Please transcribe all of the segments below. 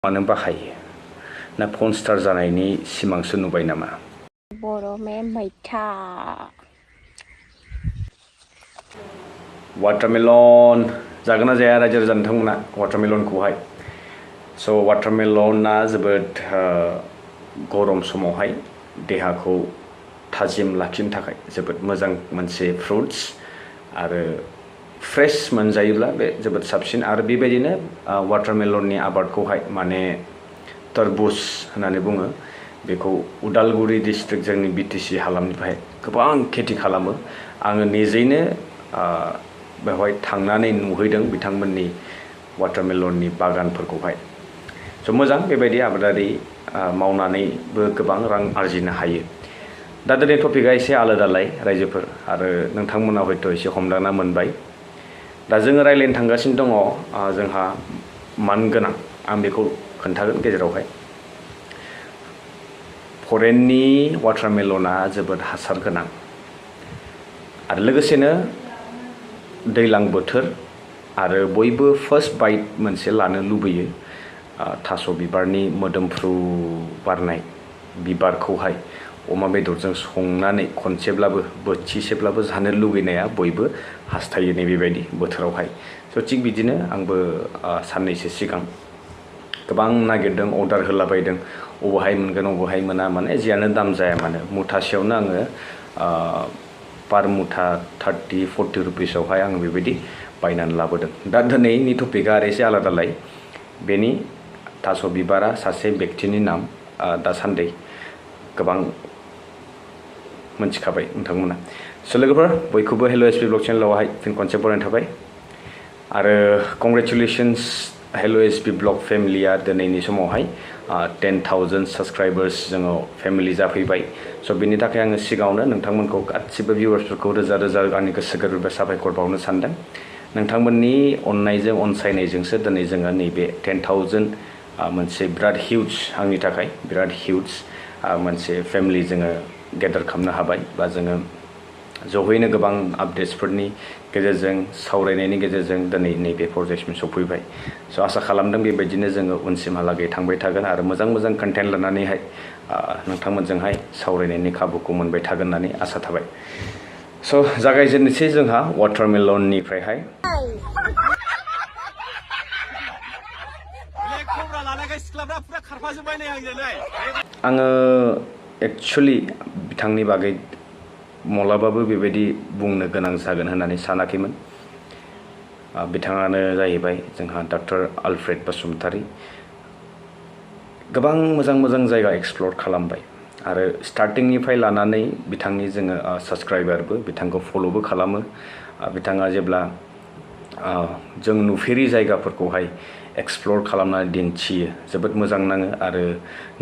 मानो बाहायो ना फन स्टार जानायनि सिमांसो नुबाय नामा? बर' मैथा वाटारमेलन जागोन ना जाया रायजो राजा नोंथांमोना वाटारमेलनखौहाय? स' वाटारमेलना जोबोद गरम समावहाय देहाखौ थाजिम लाखिनो थाखाय जोबोद मोजां मोनसे फ्रुट्स आरो फ्रेश मोनजायोब्ला बे जोबोद साबसिन आरो बेबायदिनो वाटारमेलननि आबादखौहाय माने तरबुज होननानै बुङो बेखौ उदालगुरि डिस्ट्रिक्ट जोंनि बिटिसि हालामनिफ्राय गोबां खेथि खालामो आङो निजेनो बेवहाय थांनानै नुहैदों बिथांमोननि वाटारमेलननि बागानफोरखौहाय स' मोजां बेबायदि आबादारि मावनानैबो गोबां रां आरजिनो हायो दा दिनै टपिकआ एसे आलादालाय रायजोफोर आरो नोंथांमोना हयथ' एसे हमदांना मोनबाय दा जोङो रायज्लायनो थांगासिनो दङ जोंहा मान गोनां आं बेखौ खोन्थागोन गेजेरावहाय फरेननि वाटारमेलना जोबोद हासार गोनां आरो लोगोसेनो दैलां बोथोर आरो बयबो फार्स्ट बाइट मोनसे लानो लुबैयो थास' बिबारनि मोदोमफ्रु बारनाय बिबारखौहाय अमा बेदरजों संनानै खनसेब्लाबो बोथिसेब्लाबो जानो लुगैनाया बयबो हास्थायो बेबायदि बोथोरावहाय स' थिग बिदिनो आंबो साननैसो सिगां गोबां नागिरदों अर्डार होलाबायदों अबेहाय मोनगोन अबेहाय मोना माने जियानो दाम जाया मानो मुथासेयावनो आङो पार मुथा 30-40 रुपिसावहाय आङो बेबायदि बायनानै लाबोदों दा दिनैनि टपिकआ एसे आलादालाय बेनि थास' बिबारा सासे व्यक्तिनि नाम दासान्दि गोबां मोनथिखाबाय नोंथांमोना स' लोगोफोर बयखौबो हेल' एसपि ब्लग चेनेलावहाय फिन खनसे बरायनाय थाबाय आरो कंग्रेचुलेसन्स हेल' एसपि ब्लग फेमिलिया दिनैनि समावहाय 10,000 साबस्क्राइबार्स जोङो फेमिलि जाफैबाय स' बिनि थाखाय आङो सिगाङावनो नोंथांमोनखौ गासिबो भिउवार्सफोरखौ रोजा रोजा आंनि गोसो गोरबोनिफ्राय साबायखर बावनो सानदों नोंथांमोननि अननायजों अनसायनायजोंसो दिनै जोङो नैबे 10,000 मोनसे बिराद हिउज आंनि थाखाय बिराद हिउज मोनसे फेमिलि जोङो गेदार खालामनो हाबाय बा जोङो जहैनो गोबां आपडेट्सफोरनि गेजेरजों सावरायनायनि गेजेरजों दिनै नैबे प्रजेक्टसिम सफैबाय स' आसा खालामदों बेबायदिनो जोङो उनसिमहालागै थांबाय थागोन आरो मोजां मोजां कन्टेन्ट लानानैहाय नोंथांमोनजोंहाय सावरायनायनि खाबुखौ मोनबाय थागोन होननानै आसा थाबाय स' जागायजेननोसै जोंहा वाटारमेलननिफ्रायहाय आङो एक्चुवेलि बिथांनि बागै माब्लाबाबो बेबायदि बुंनो गोनां जागोन होननानै सानाखैमोन बिथाङानो जाहैबाय जोंहा डक्टर आलफ्रेड बसुमतारी गोबां मोजां मोजां जायगा एक्सप्लर खालामबाय आरो स्टार्टिंनिफ्राय लानानै बिथांनि जोङो साबस्क्राइबारबो बिथांखौ फल'बो खालामो बिथाङा जेब्ला जों नुफेरि जायगाफोरखौहाय एक्सप्लर खालामनानै दिन्थियो जोबोद मोजां नाङो आरो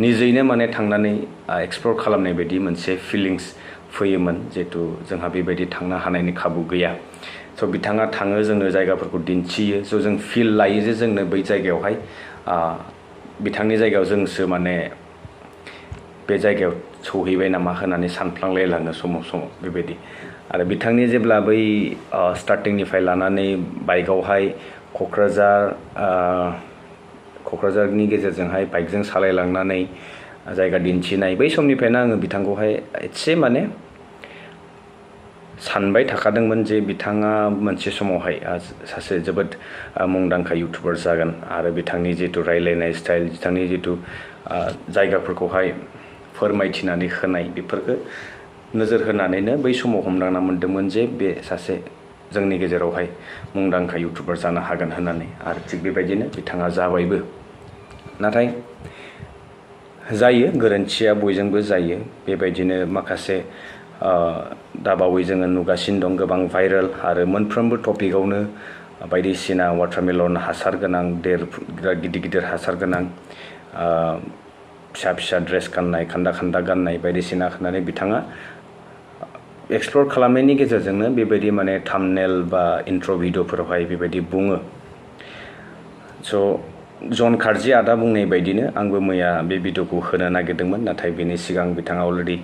निजेयैनो माने थांनानै एक्सप्लर खालामनाय बायदि मोनसे फिलिंस फैयोमोन जिहेतु जोंहा बेबायदि थांनो हानायनि खाबु गैया स' बिथाङा थाङो जोंनो जायगाफोरखौ दिन्थियो स' जों फिल लायो जे जोंनो बै जायगायावहाय बिथांनि जायगायाव जोंसो माने बे जायगायाव सौहैबाय नामा होननानै सानफ्लांलायलाङो समाव बेबायदि आरो बिथांनि जेब्ला बै स्टार्टिंनिफ्राय लानानै बाइकआवहाय क'क्राझारनि गेजेरजोंहाय बाइकजों सालायलांनानै जायगा दिन्थिनाय बै समनिफ्रायनो आङो बिथांखौहाय एसे माने सानबाय थाखादोंमोन जे बिथाङा मोनसे समावहाय सासे जोबोद मुंदांखा इउटुबार जागोन आरो बिथांनि जितु रायलायनाय स्टाइल बिथांनि जितु जायगाफोरखौहाय फोरमायथिनानै होनाय बेफोरखौ नोजोर होनानैनो बै समाव हमदांना मोन्दोंमोन जे बे सासे जोंनि गेजेरावहाय मुंदांखा इउटुबार जानो हागोन होननानै आरो थिग बेबायदिनो बिथाङा जाबायबो नाथाय जायो गोरोन्थिया बयजोंबो जायो बेबायदिनो माखासे दाबावै जोङो नुगासिनो दं गोबां भाइरेल आरो मोनफ्रोमबो टपिकआवनो बायदिसिना वाटारमेलन हासार गोनां गिदिर गिदिर हासार गोनां फिसा फिसा ड्रेस गाननाय खान्दा खान्दा गाननाय बायदिसिना होननानै बिथाङा एक्सप्लर खालामनायनि गेजेरजोंनो बेबायदि माने थाम्बनेल बा इन्ट्र' भिडिअ'फोरावहाय बेबायदि बुङो स' जन कार्जि आदा बुंनाय बायदिनो आंबो मैया बे भिडिअ'खौ होनो नागिरदोंमोन नाथाय बेनि सिगां बिथाङा अलरेडि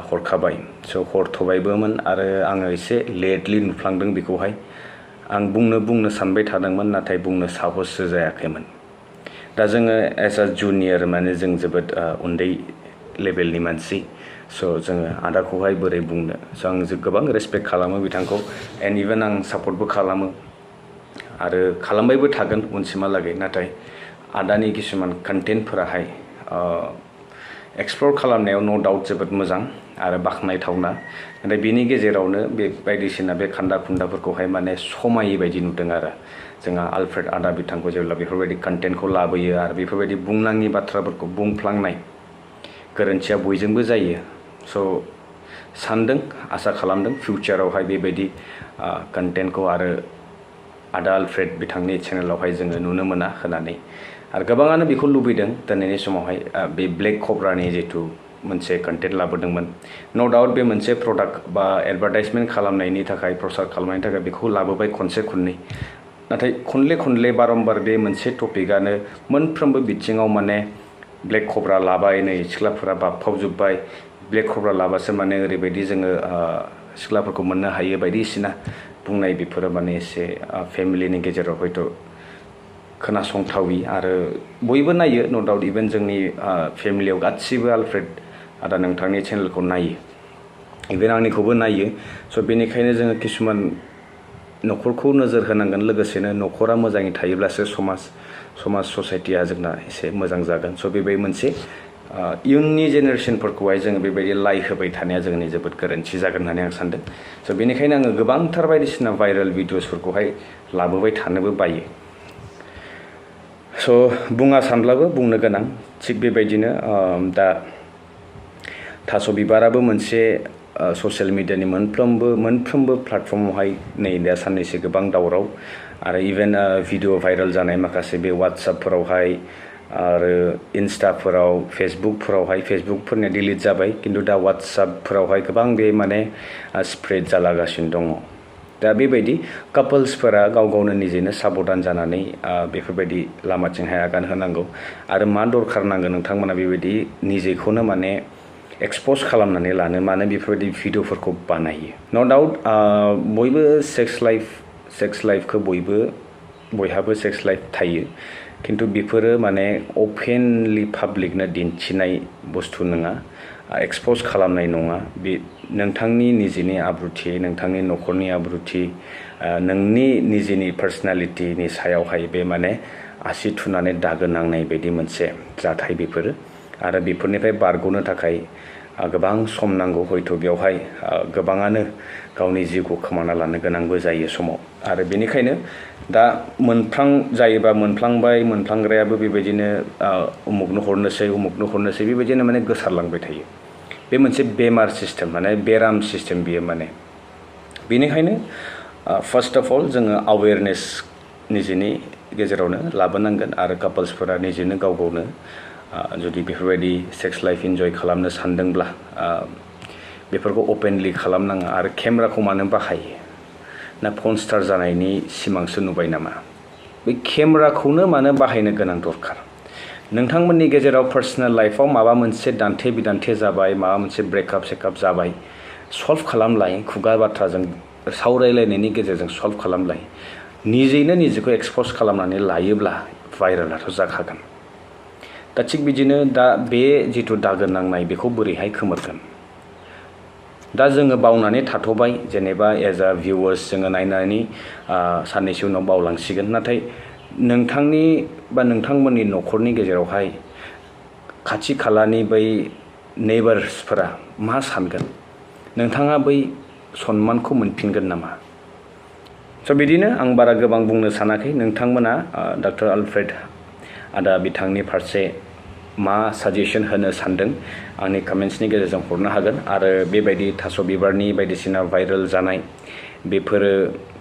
हरखाबाय स' हरथ'बायबोमोन आरो आङो एसे लेटलि नुफ्लांदों बेखौहाय आं बुंनो सानबाय थादोंमोन नाथाय बुंनो साहससो जायाखैमोन दा जोङो एज आ जुनियर माने जों जोबोद उन्दै लेभेलनि मानसि स' जोङो आदाखौहाय बोरै बुंनो स' आं गोबां रेसपेक्ट खालामो बिथांखौ एन्ड इभेन आं सापर्टबो खालामो आरो खालामबायबो थागोन उनसिमहालागै नाथाय आदानि किसुमान कन्टेन्टफोराहाय एक्सप्लर खालामनायाव न' डाउट जोबोद मोजां आरो बाख्नायथावना नाथाय बेनि गेजेरावनो बे बायदिसिना बे खान्दा खुन्दाफोरखौहाय माने समायै बायदि नुदों आरो जोंहा आलफ्रेड आदा बिथांखौ जेब्ला बेफोरबायदि कन्टेन्टखौ लाबोयो आरो बेफोरबायदि बुंनाङि बाथ्राफोरखौ बुंफ्लांनाय गोरोन्थिया बयजोंबो जायो स' सानदों आसा खालामदों फिउचारावहाय बेबायदि कन्टेन्टखौ आरो आदा आलफ्रेड बिथांनि चेनेलावहाय जोङो नुनो मोना होननानै आरो गोबाङानो बेखौ लुबैदों दिनैनि समावहाय बे ब्लेक कब्रानि जिथु मोनसे कन्टेन्ट लाबोदोंमोन न' डाउट बे मोनसे प्रडाक्ट बा एडभार्टाइजमेन्ट खालामनायनि थाखाय प्रसार खालामनायनि थाखाय बेखौ लाबोबाय खनसे खननै नाथाय खनले बारम्बार बे मोनसे टपिकआनो मोनफ्रोमबो बिथिङाव माने ब्लेक कब्रा लाबाय नै सिख्लाफोरा बाबफावजोब्बाय ब्लेक कब्रा लाबासो माने ओरैबायदि जोङो सिख्लाफोरखौ मोननो हायो बायदिसिना बुंनाय बेफोरो माने एसे फेमिलिनि गेजेराव हयथ' खोनासंथावि आरो बयबो नायो न' डाउट इभेन जोंनि फेमिलियाव गासिबो आलफ्रेड आदा नोंथांनि चेनेलखौ नायो इभेन आंनिखौबो नायो स' बेनिखायनो जोङो किसुमान न'खरखौ नोजोर होनांगोन लोगोसेनो न'खरा मोजाङै थायोब्लासो समाज ससाइटिया जोंना एसे मोजां जागोन स' बेबायदि मोनसे इयुननि जेनेरेसनफोरखौहाय जोङो बेबायदि लाइ होबाय थानाया जोंनि जोबोद गोरोन्थि जागोन होननानै आं सानदों स' बेनिखायनो आङो गोबांथार बायदिसिना भाइरेल भिडिअसफोरखौहाय लाबोबाय थानोबो बायो स' बुङा सानब्लाबो बुंनो गोनां थिग बेबायदिनो दा थास' बिबाराबो मोनसे ससियेल मिडियानि मोनफ्रोमबो प्लेटफर्मावहाय नै दा साननैसो गोबां दावराव आरो इभेन भिडिअ भाइरेल जानाय माखासे बे वाट्सापफोरावहाय आरो इन्स्टाफोराव फेसबुकफोरनिया डिलिट जाबाय खिन्थु दा वाट्सापफोरावहाय गोबां बे माने स्प्रेड जालागासिनो दङ दा बेबायदि कापल्सफोरा गाव गावनो निजेनो साबधान जानानै बेफोरबायदि लामाथिंहाय आगान होनांगौ आरो मा दरखार नांगोन नोंथांमोना बेबायदि निजेखौनो माने एक्सप'ज खालामनानै लानो मानो बेफोरबायदि भिडिअफोरखौ बानायो न' डाउट बयबो सेक्स लाइफखौ बयहाबो सेक्स लाइफ थायो खिन्थु बेफोरो माने अपेनलि पाब्लिकनो दिन्थिनाय बुस्थु नङा एक्सप'ज खालामनाय नङा बे नोंथांनि निजेनि आब्रुथि नोंथांनि न'खरनि आब्रुथि नोंनि निजेनि पार्सनेलिटिनि सायावहाय बे माने आसि थुनानै दागो नांनाय बायदि मोनसे जाथाय बेफोरो आरो बेफोरनिफ्राय बारग'नो थाखाय गोबां सम नांगौ हयथ' बेवहाय गोबाङानो गावनि जिउखौ खोमाना लानो गोनांबो जायो समाव आरो बेनिखायनो दा मोनफ्लांग्रायाबो बेबायदिनो उमुगनो हरनोसै बेबायदिनो माने गोसारलांबाय थायो बे मोनसे बेमार सिस्टेम माने बेराम सिस्टेम बियो माने बेनिखायनो फार्स्ट अफ अल जोङो अवेरनेस निजेनि गेजेरावनो लाबोनांगोन आरो कापल्सफोरा निजेनो गाव गावनो जुदि बेफोरबायदि सेक्स लाइफ इन्जय खालामनो सानदोंब्ला बेफोरखौ अपेनलि खालामनाङा आरो केमेराखौ मानो बाहायो ना फन स्टार जानायनि सिमांसो नुबाय नामा बे केमेराखौनो मानो बाहायनो गोनां दरखार नोंथांमोननि गेजेराव पार्सनेल लाइफआव माबा मोनसे दान्थे बिदान्थे जाबाय माबा मोनसे ब्रेकआप सेकआप जाबाय सल्भ खालामलाय खुगा बाथ्राजों सावरायलायनायनि गेजेरजों सल्भ खालामलाय निजेनो निजेखौ एक्सप'ज खालामनानै लायोब्ला भाइरेलाथ' जाखागोन दा थिग बिदिनो दा बे जिथु दागो नांनाय बेखौ बोरैहाय खोमोरगोन दा जोङो बावनानै थाथ'बाय जेनेबा एज आ भिउवार्स जोङो नायनानै साननैसो उनाव बावलांसिगोन नाथाय नोंथांनि बा नोंथांमोननि न'खरनि गेजेरावहाय खाथि खालानि बै नेबार्सफोरा मा सानगोन नोंथाङा बै सनमानखौ मोनफिनगोन नामा स' बिदिनो आं बारा गोबां बुंनो सानाखै नोंथांमोना डक्टर आलफ्रेड आदा बिथांनि फारसे मा साजेसन होनो सानदों आंनि कमेन्ट्सनि गेजेरजों हरनो हागोन आरो बेबायदि थास' बिबारनि बायदिसिना भाइरेल जानाय बेफोरो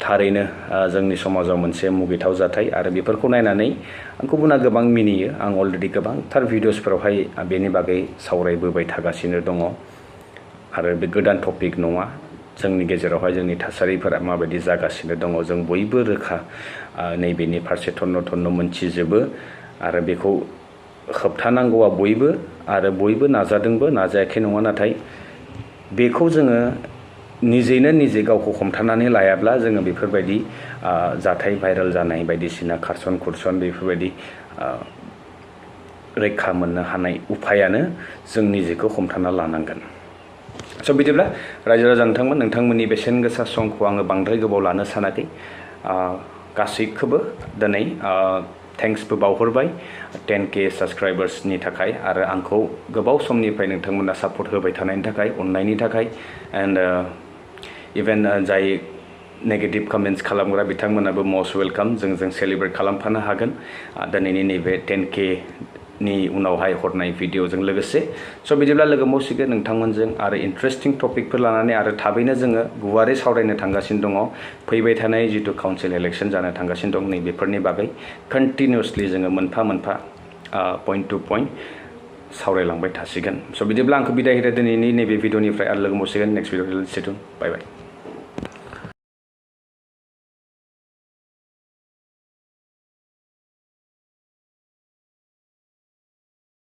थारैनो जोंनि समाजाव मोनसे मुगैथाव जाथाय आरो बेफोरखौ नायनानै गुबुना गोबां मिनियो आं अलरेडि गोबांथार भिडिअसफोरावहाय बेनि बागै सावरायबोबाय थागासिनो दङ आरो बे गोदान टपिक नङा जोंनि गेजेरावहाय जोंनि थासारिफोरा माबायदि जागासिनो दङ जों बयबो रोखा नैबेनि फारसे थन्न मोनथिजोबो आरो बेखौ होबथानांगौआ बयबो नाजादोंबो नाजायाखै नङा नाथाय बेखौ जोङो निजे गावखौ हमथानानै लायाब्ला जोङो बेफोरबायदि जाथाय भाइरेल जानाय बायदिसिना खारसन खुरसन बेफोरबायदि रैखा मोननो हानाय उपायानो जों निजेखौ हमथाना लानांगोन स' बिदिब्ला रायजो राजा नोंथांमोननि बेसेन गोसा समखौ आङो बांद्राय गोबाव लानो सानाखै गासैखौबो दिनै थेंक्सबो बावहरबाय 10K साबस्क्राइबार्सनि थाखाय आरो आंखौ गोबाव समनिफ्राय नोंथांमोना सापर्ट होबाय थानायनि थाखाय अननायनि थाखाय एन्ड इभेन जाय नेगेटिभ कमेन्ट्स खालामग्रा बिथांमोनाबो मस्ट वेलकाम जों सेलिब्रेट खालामफानो हागोन दिनैनि नैबे 10K नि उनावहाय हरनाय भिडिअजों लोगोसे स' बिदिब्ला लोगो मोनसिगोन नोंथांमोनजों आरो इन्टारेस्टिं टपिकफोर लानानै आरो थाबैनो जोङो गुवारै सावरायनो थांगासिनो दङ फैबाय थानाय जितु काउन्सिल इलेक्सन जानो थांगासिनो दं नैबेफोरनि बागै कन्टिनिउसलि जोङो मोनफा मोनफा पइन्ट टु पइन्ट सावरायलांबाय थासिगोन स' बिदिब्ला आंखौ बिदाय होदो दिनैनि नैबे भिडिअनिफ्राय आरो लोगो मोनसिगोन नेक्स्ट भिडिअ बाय बाय